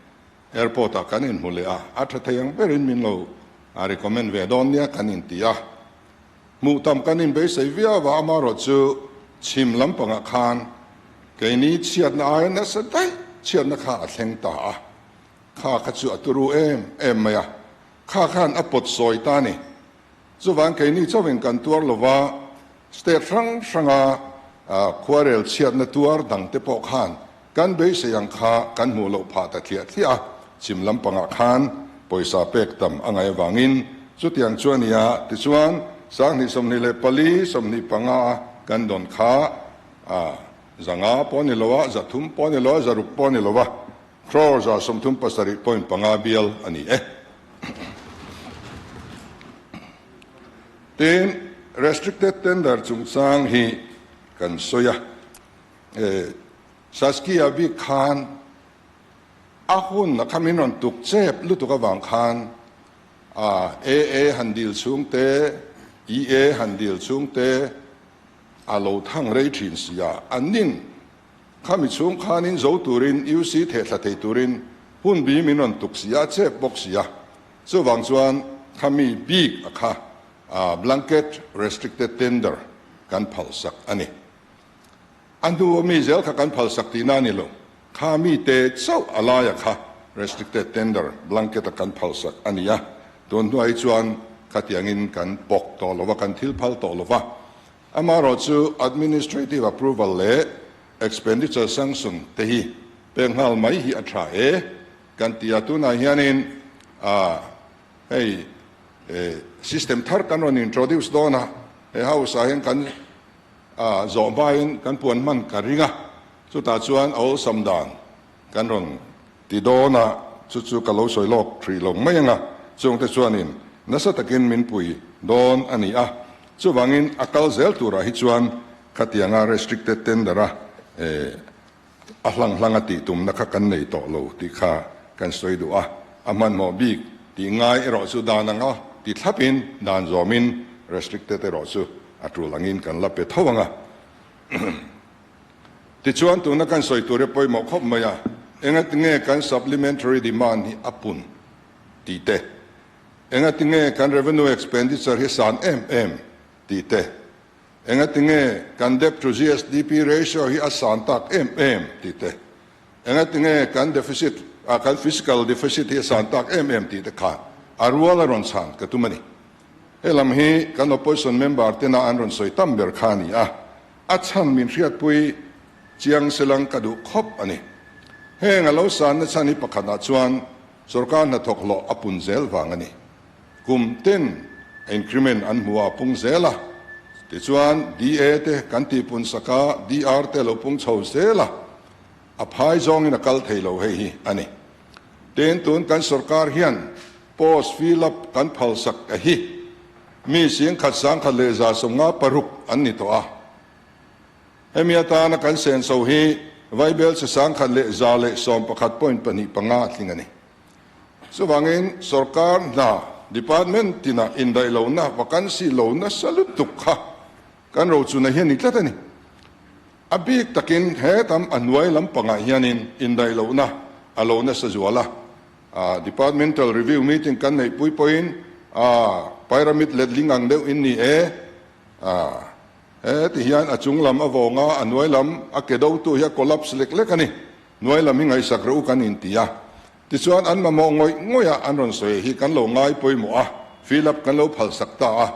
airport ah kan inhmu leh a, a tha thei ang berin min lo recommend ve dawn nia kan inti a. Hmuh tam kan inbeisei viau a, amaherawh chu chhim lampangah khan keini chhiatna aia nasa daih chhiatna kha a thleng ta a, kha kha chu a turu em em mai a, kha khan a pawt sawi ta a ni. Chuvang keini chauhin kan tuar lova, state hrang hranga khuarel chhiatna tuar dangte pawh khan kan beisei ang kha kan hmuh loh phah ta thliah thliah a, chhim lampangah khan pawisa pek tam a ngaih avangin chutiang chu a ni a, tichuan 2024, 25 a kan dawn kha 500 pawh a ni lo a, 300 pawh a ni lo a, 600 pawh a ni lo a, crore 137.5 bial a ni e. Tin, restricted tender chungchang hi kan sawi a, Saskia bik khan a hun a kha min rawn tuk chep lutuk avang khan AA han dil chhung te, EA han dil chhung te a lo thang rei thin si a, an ning khami chhung khanin zo turin UC thehthla thei turin hun bi min rawn tuk si a, chep bawk si a. Chuvang chuan khami bik a kha blanket restricted tender kan phalsak a ni. A hnu a mi zel kha kan phalsak tihna a ni lo. Kha mi te chauh a laia kha restricted tender blanket a kan phalsak a ni a. Tun hnuai chuan khatiangin kan pawk tawh lo va, kan thil phal tawh lo va. Amaherawh chu administrative approval leh expenditure sanction te hi pek nghal mai hi a tha e. Kan ti a, tunah hianin hei system thar kan rawn introduce dawn a, he house ah hian kan zawh hmain kan puan hman ka ring a, chutah chuan a awlsam dan kan rawn ti dawn a, chu chu ka lo sawi lawk hrih lo mai ang a, chungte chuanin nasa takin min pui dawn a ni a, chuvangin a kal zel turah hi chuan khatianga restricted tender a A hlang hlang a tih tumna kha kan nei tawh lo tih kha kan sawi duh a, a hmanhmawh bik tih ngai erawh chu dan anga ti thlapin dan zawmin restricted erawh chu a tul angin kan la pe tho ang a. Tichuan tuna kan sawi tur hi pawimawh khawp mai a, engatinge kan supplementary demand hi a pun tih te, engatinge kan revenue expenditure hi san em em tih te, engatinge kan debt to GSDP ratio hi a san tak em em tih te, engatinge kan deficit ah kan fiscal deficit hi a san tak em em tih te kha a rual a rawn chhan ka tum a ni. He lam hi kan opposition member tena an rawn sawi tam ber kha a ni a. A chhan min hriatpui chiang selang ka duh khawp a ni. Heng a lo sanna chhan hi pakhatah chuan sorkar hnathawk hlawh a pun zel vang a ni. Kum ten increment an hmu a pung zel a, tichuan DA te kan tihpun sak a, DR te lo pung chho zel a, a phai zawngin a kal thei lo hei hi a ni. Tin, tun kan sorkar hian post fill up kan phalsak a hi. Mi singkhat sangkhat leh 156 an ni tawh a. Hemi atana kan senso hi Vaibel che 1,111.25 a tling a ni. Chuvangin sorkar hna department tinah indaih lohna vacancy lo nasa lutuk kha kan rochuna hi a ni tlat a ni. A bik takin he tam a hnuai lampangah hianin indaih lohna a lo nasa zual a. Departmental review meeting kan neih pui pawhin pyramid letling ang deuh in ni e. He ti hian a chung lam a vawng a, a hnuai lam a ke do tu hi a collapse lek lek a ni. Hnuai lam hi ngaihsak rawh u kan inti a. Tichuan an mamawh ngawih ngawih a an rawn sawi hi kan lo ngai pawimawh a, fill up kan lo phalsak ta a.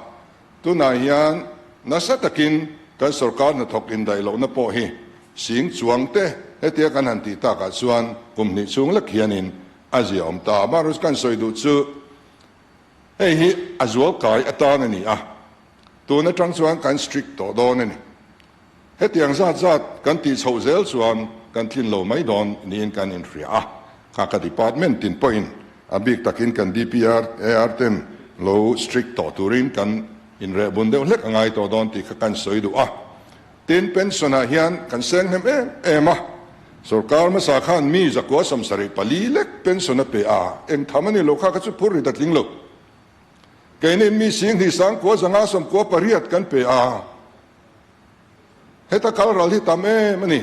Tunah hian nasa takin kan sorkar hnathawk indaih lohna pawh hi sing chuang te hetia kan han tih takah chuan kum hnih chhung lek hianin a zia awm ta. Amaherawhchu kan sawi duh chu hei hi a zual kai atan a ni a, tun atang chuan kan strict tawh dawn a ni. Hetiang zat zat kan tih chhoh zel chuan kan tlin lo mai dawn niin kan inhria a, kha ka department tin pawhin a bik takin kan DPR, AR ten lo strict tawh turin kan inreh bun deuh hlek a ngai tawh dawn tih kha kan sawi duh a. Tin, pension ah hian kan seng hnem em em a, sorkar hmasa khan mi zakua 74 lek pension a pe a, eng tham a ni lo kha kha chu phur rit a tling lo. Keini mi 10,000 598 kan pe a. Heta kal ral hi tam em a ni.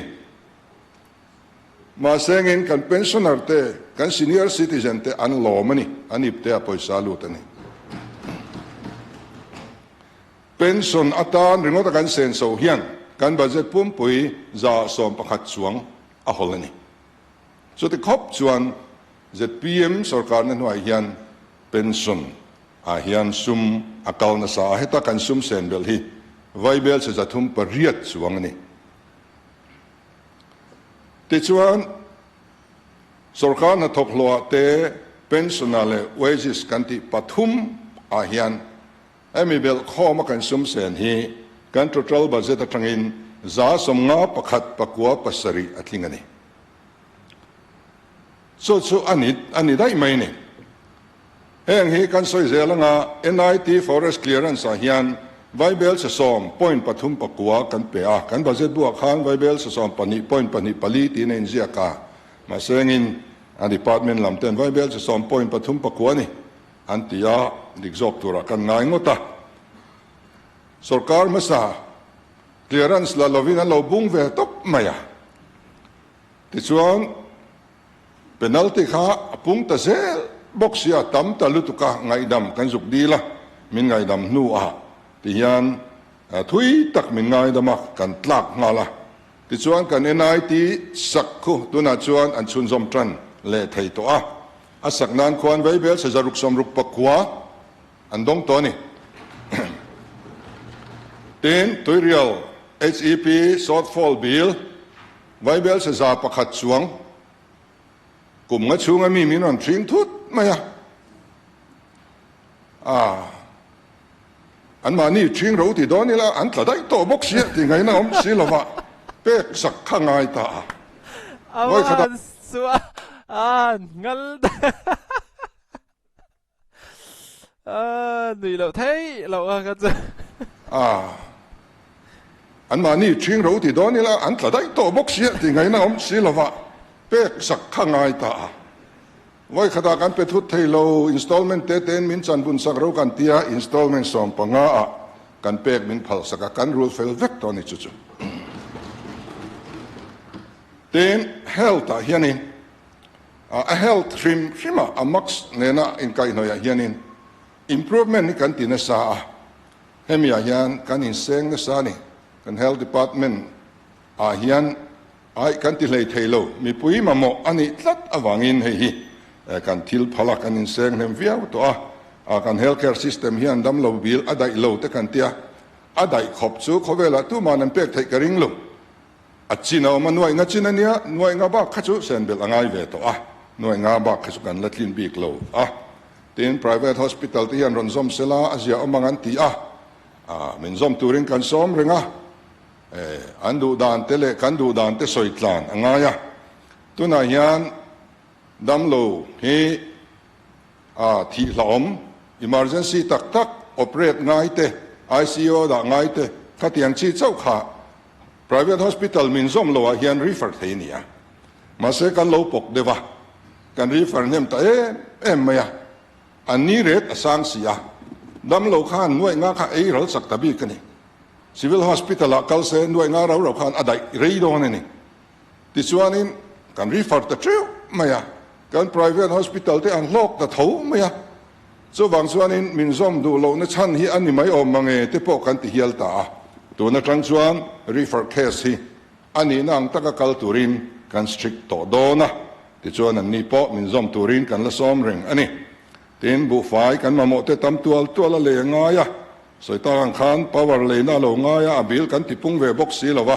Mahse ngin kan pensioner te, kan senior citizen te an lawm a ni, an ip te a pawisa lut a ni. Pension atan ringawt a kan senso hian kan budget pumpui 111 chuang a hawl a ni. Chuti khawp chuan ZPM sorkarna hnuaiah hian pension ah hian sum a kal nasa a, heta kan sum sen belh hi Vaibel che 308 chuang a ni. Tichuan, sorkar hnathawk hlawhah te pension ah leh wages kan tih pathum ah hian hemi belh khawm a kan sum sen hi kan total budget atangin 51.97 a tling a ni. Chu chu a ni a ni daih mai a ni. Heng hi kan sawi zel anga NIT Forest Clearance ah hian Vaibel che 7.39 kan pe a, kan budget buah khan Vaibel che 12.24 tiin a inziak a, mahse engin a department lam ten Vaibel che 7.39 ni an ti a, dik zawk turah kan ngai ngawt a. Sorkar hmasa clearance la lovin an lo bung ve tawp mai a, tichuan Penalty kha a pung ta zel bawk sia, tam ta lutuk a ngaihdam kan zuk dil a, min ngaihdam hnu ah ti hian thui tak min ngaidam a, kan tlak nghal a. Tichuan kan NIT sak khu tunah chuan an chhunzawm tan leh thei tawh a, a sak nan khuan Vaibel 669 an dawng tawh a ni. Tin, Tuirial HEP shortfall bill Vaibel 100 chuang kum nga chhunga mi min rawn thing thut mai a, ah anmahni thing ro ti dawn ila an tla daih tawh bawk sia tih ngaihna awm si lova pek sak kha ngai ta a. Vawi khat a. Awan suah an ngal A nui loh theih loh a ka chu. A anmahni thing ro ti dawn ila an tla daih tawh bawk sia tih ngaihna awm si lova pek sak kha ngai ta a. Vawi khatah kan pe thut thei lo, installment te tein min chan bun sak ro kan tia, installment 15 ah kan pek min phal sak a, kan rul fel vek tawh a ni chu chu. Tin, health ah hianin a health hrim hrim a a max nena inkaihhnawih ah hianin improvement hi kan ti nasa a, hemi ah hian kan inseng nasa a ni. Kan health department ah hian ai kan ti hlei thei lo, mipui mamawh a nih tlat avangin hei hi kan thil phal a, kan inseng hnem viau tawh a, kan health care system hian damlo bil a daih lo te kan tia, a daih khawp chu khawvelah tuman an pek theih ka ring lo. A chin a awm a, nuaih nga chin a nia, nuaih nga bak kha chu sen belh a ngai ve tawh a, nuaih nga bak kha chu kan la tlin bik lo a. Tin, private hospital te hian rawn zawm sela a zia awm ang an ti a, min zawm turin kan sawm reng a, an duh dan te leh kan duh dan te sawi tlan a ngai a. Tunah hian damlo hi a thih hlauhawm, emergency tak tak operate ngai te, ICU dah ngai te, khatiang chi chauh kha Private hospital min zawm lo ah hian refer thei a ni a, mahse kan lo pawk deuh a, kan refer hnem ta em em mai a, an ni ret a sang si a, damlo khan nuaih nga kha ei ral chak ta bik a ni. Civil hospital ah kal se nuaih nga rau rau khan a daih rei dawn a ni. Tichuanin kan refer ta teuh mai a, kan private hospital te an hlawk ta tho mai a, Chuvang chuanin min zawm duh lohna chhan hi a ni mai awm mange te pawh kan ti hial ta a, tun atang chuan refer case hi a nihna ang taka kal turin kan strict tawh dawn a, tichuan anni pawh min zawm turin kan la sawm reng a ni. Tin, buhfai kan mamawh te tam tual tual a lei a ngai a, sawi tak ang khan power leina a lo ngai a, a bill kan ti pung ve bawk si lo va,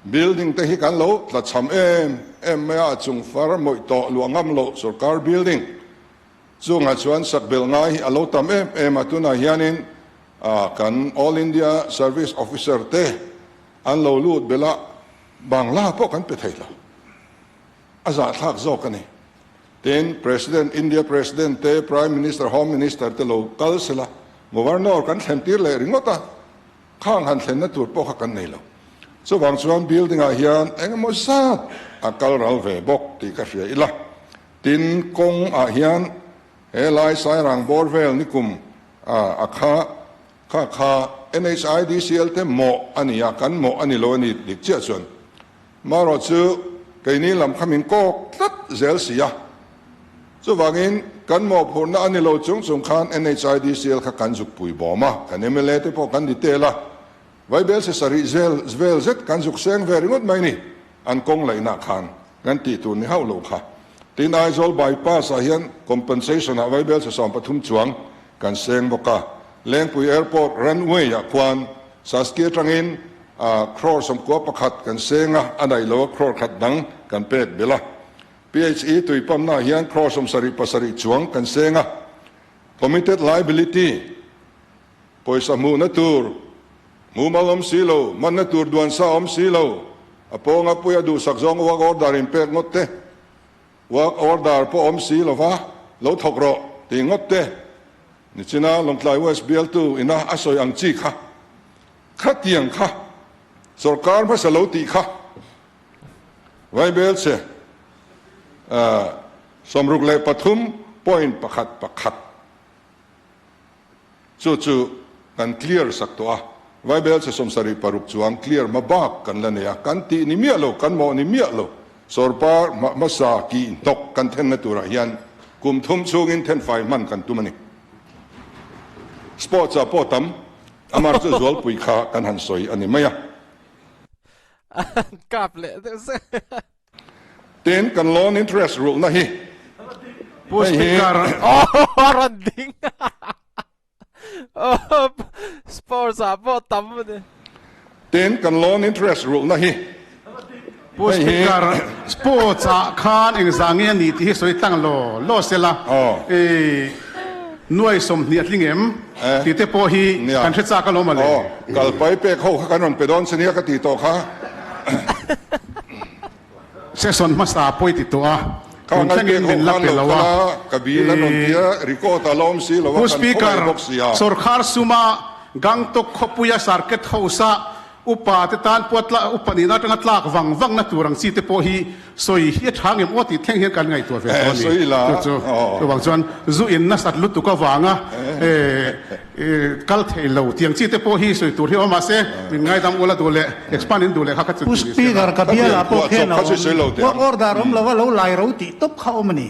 building te hi kan lo tlachham em em mai a, a chung far mawih tawh luah ngam loh sorkar building Chungah chuan sakbelh ngai hi a lo tam em em a, tunah hianin kan All India Service Officer te an lo lut belh a, Bangla pawh kan pe thei lo, a zahthlak zawk a ni. Tin, President, India President te, Prime Minister, Home Minister te lo kal sela, Governor kan thlen tir leh ringawt a, khang han thlenna tur pawh kha kan nei lo. Chuvang chuan building ah hian engemaw zat a kal ral ve bawk tih ka hria ila. Tin, kawng ah hian he lai Sairang bawr vel nikum a kha kha kha NHIDCL te mawh a ni a, kan mawh a ni lo a ni dik chiah chuan. Marawh chu keini lam kha min kawk tlat zel si a, chuvangin kan mawhphurhna a ni lo chung chung khan NHIDCL kha kan zuk pui bawm a, kan mla te pawh kan detail a, Vaibel se sarih zel vel zet kan zuk seng ve ringawt mai ni, an kawng laihna khan kan tih tur ni hauh lo kha. Tin, Aizawl bypass ah hian compensation ah Vaibel se 13 chuang kan seng bawk a, Lengpui Airport runway ah khuan Saski atangin crore 91 kan seng a, a daih lo a crore khat dang kan pek belh a. PHE tuipamna ah hian crore 77 chuang kan seng a. Committed liability. Pawisa hmuhna tur mumal awm si lo, manna tur duan sa awm si lo, a pawnga puia duhsak zawng work order in pek ngawt te, work order pawh awm si lova lo thawk rawh tih ngawt te, nichina Lawngtlai West bialtu ina a sawi ang chi kha, khatiang kha sorkar hmasa lo tih kha Vaibel che 63.11. Chu chu kan clear sak tawh a, Vaibel che 76 chuang clear hma bak kan la nei a, kan tih ni miah lo, kan mawh ni miah lo. Sawrpar hmasa kih hnawk kan thenna turah hian kum thum chhungin thenfai hman kan tum a ni. Sports ah pawh tam, amar chu zualpui kha kan han sawi a ni mai a. An kap leh deuh zeuh. Tin, kan loan interest rulhna hi Pu hei hi Speaker. Oh, rawn ding. Oh, sports ah pawh tam a ni. Tin, kan loan interest rulhna hi Pu hei hi Speaker, sports ah khan engzah nge a ni tih hi sawi tlang law law sela. Aw. I nuai 20 a tling em Eh. tih te pawh hi Nia. kan hre chak alawm a le. Aw, kalpai pek ho kha kan rawn pe dawn che nia ka ti tawh kha. Session hmasa pawi ti tawh a, tun thlengin min la pe lo a. Pu Speaker, sorkar suma Gangtok khawpuia Circuit House-a upa te tan pawh upa nihna atanga tlak vang vangna tur ang chi te pawh hi sawi hi a tha ngem aw tih thleng hian kan ngaihtuah ve tawh a ni. Chu chu chuvang chuan zu in nasat lutuk avanga kal thei lo tiang chi te pawh hi sawi tur hi a awm mahse min ngaidam ula duh leh expand in duh leh kha kha chu Pu Speaker ka bial ah pawh khian a awm. Work order awm lova lo lai ro tih tawp kha awm a ni.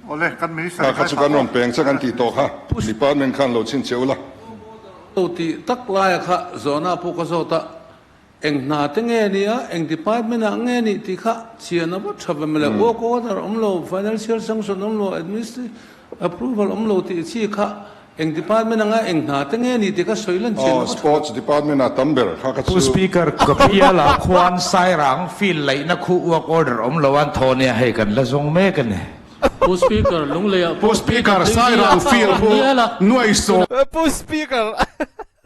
Awle, kan Minister Kha kha chu kan rawn peng che kan tih tawh kha Department khan lo chhin che ula. Lo tih tak laia kha zawhna pawh ka zawt a, eng hna te nge nia, eng department ah nge nih tih kha chian a va tha ve mawle, work order awm lo, financial sanction awm lo, administrative approval awm lo tih chi kha eng department anga eng hna te nge nih tih kha sawi lan chian a va tha ve. Sports department ah tam ber kha kha Pu chu. Speaker, ka bial ah khuan Sairang field laihna khu work order awm lo an thaw nia hei kan la zawng mek a ni. Pu Speaker, Lunglei ah Pu pawh Speaker, PWD Sairang ah field a khu awm nial a. nuaisawm. Pu Speaker.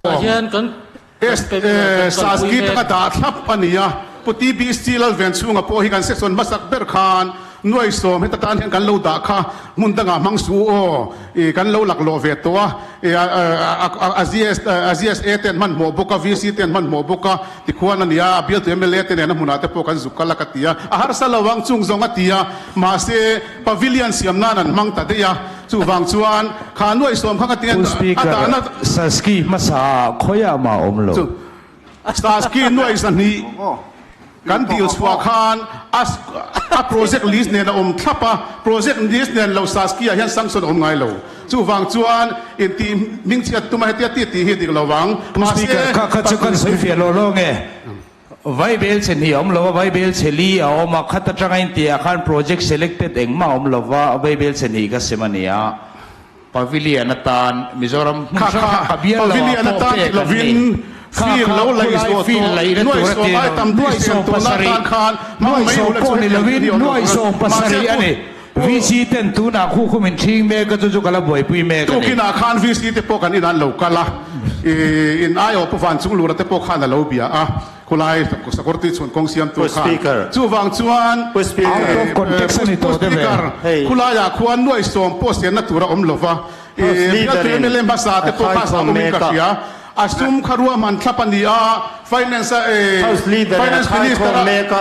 Tah hian kan kan pe kan kalpui Saski mek. taka dah thlap a ni a, Pu TBC Lalvenchhunga pawh hi kan section hmasak ber khan nuaisawm heta tan hian kan lo dah kha hmun dangah hmang suh u aw, i kan lo laklawh ve tawh a, i a GSA te an hmanhmawh bawk a, VC te an hmanhmawh bawk a, tikhuan a ni a, a bialtu mla te nena hmunah te pawh kan zuk kal a ka ti a, a harsa lo ang chung zawng a ti a, mahse pavilion siam nan an hmang ta daih a, chuvang chuan kha nuaisawm kha ka ti a, Pu a Speaker, dahna. Saski hmasa ah khawiah mah awm lo. Saski nuai zahnih kan dil chhuah khan a a project list nen a awm thlap a, project list nen lo Saski ah hian sanction a awm ngai lo. Chuvang chuan intih hmingchhiat tuma hetia ti tih hi dik lo vang. Pu Mahse Speaker, kha kha chu kan sawi fiah lawh lawng e. Vaibel chhe hnih a awm lo a, vaibel chhe li a awm a, khat atanga intiah khan project selected engmah a awm lo va, vaibel chhe hnih ka sem a ni a. Pavilion atan Mizoram hmun Kha hrang kha hrang ka bial lo ah Pavilion pawh atan pek ti an ni. lovin Kha field kha lo laih khulai zawh field tawh laihna nuai tur a sawm ti ai lo. tam tih Nuai siam sawm tuna pasarih, tan khan hmang nuai mai sawm ula pawh chu ni hetiang lovin hi awm lo nuai tur a sawm mahse pasarih a pu ni. VC ten tunah khu khu min ṭhing mek a chu chu ka la buaipui mek a ni. Tukinah khan VC te pawh kan inah an lo kal a, i in aiawh Pu Vanchunglura te pawh khan a lo bia a. Khulai sakawr tui chhun kawng siamtu Pu khan Speaker. chuvang chuan Pu Speaker. Out of context a ni Pu tawh deuh e. Speaker Hei. khulaiah khuan nuaisawm pawh sianna tur a awm lova House Leader in mla hmasa a te pawh kha khai sa khawm awmin ka mek a. hria a sum kha ruahman thlap a ni a finance a House Leader in a finance khai minister khawm a mek a.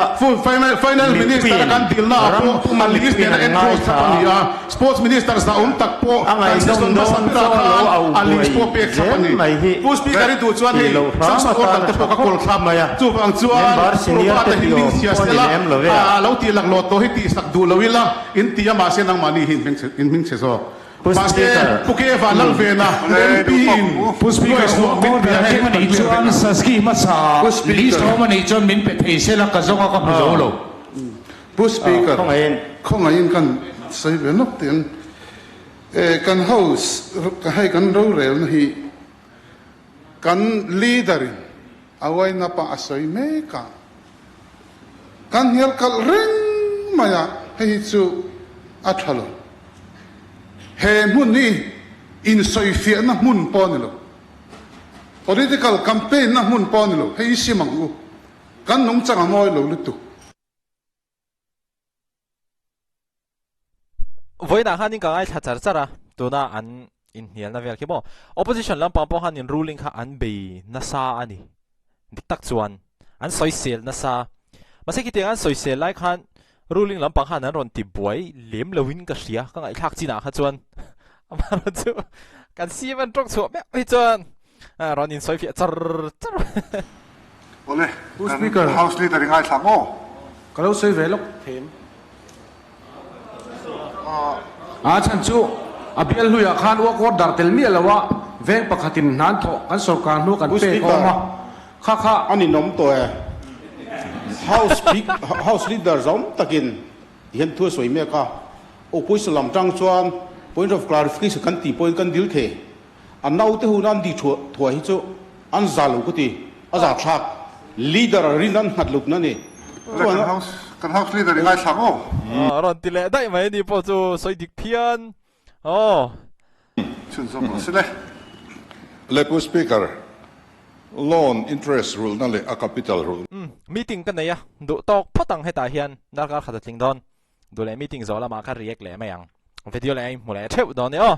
finance minister a Mipuiin kan dilna ah ram pawh puma a list mipuiin nen a an enclose thlap a ni ngaithla a a. Sports Minister zahawm tak pawh A kan ngaihnawm season hmasa dawn berah chaw lo khan au a list buai pawh pek thlap a zel ni. mai hi Pu Speaker i duh chuan tih hei loh hram sanction order atan a te tha pawh ka khawp kawl thlap. mai a. Chuvang chuan Member senior Prabhat te a hi tih hming awm chhia pawh a ni sela lem lo ve a. a lo tih laklawh tawh hi tihsak duh lo ila in ti a mahse nangmahni hi in hming chhe zawk. Pu Mahse Speaker. Pu Keva Lalvena MP in Pu Speaker, nuaihsuah min order pe a hei keng a kan nih clear vek chuan ang. Saski hmasa Pu list Speaker. awm a nih chuan min pe thei sela ka zawng a ka hmu zo lo. Pu Speaker, Khawngaihin. khawngaihin kan sawi ve nawk tih ang. E, kan House, hei kan rorelna hi kan Leader in a uaina pah a sawi mek a, kan hnial kalh reng mai a, hei hi chu a tha lo. He hmun hi insawifiahna hmun pawh a ni lo, political campaign na hmun pawh a ni lo, hei hi sim ang u. Kan nungchang a mawi lo lutuk. Vawiinah khanin ka ngaithla char char a, tuna an inhnialna vel khi maw. Opposition lampang pawh khanin ruling kha an bei nasa a ni. Dik tak chuan an sawisel nasa. Mahse khitiang an sawisel lai khan ruling lampang khan an rawn ti buai lem loin ka hria, ka ngaihthlak chinah kha chuan amaherawhchu chu kan CM an tawng chhuah meuh hi chuan Rawn in sawi fiah char char. Awle, kan House Leader i ngaithla ang aw. Ka lo sawi ve lawk them. A chhan chu a bial hluiah khan work order tel miah lo a, veng pakhatin hnan thawh kan sorkar hnu kan pek a awm a, kha kha. A ninawm tawh e. House House Leader zawm takin tihian thu a sawi mek a, Opposition lam tang chuan point of clarification kan tih pawhin kan dil thei. A naute hun an di thuah hi chu an za lo ka ti, a za thlak. Leader rin an nghat lut na ni. Chuan a. Kan house leader i ngaithla ang aw. A rawn ti leh daih mai ni pawh chu sawi dik phian aw. Chhunzawm rawh se le. Le Pu Speaker, loan interest rulhna leh a capital rulhna. Umm, meeting ka nei a, duh tawk phawt ang hetah hian darkar khat a tling dawn. Duh leh meeting zawh lamah kha react leh mai ang. Video leh a inhmu leh theuh dawn e aw.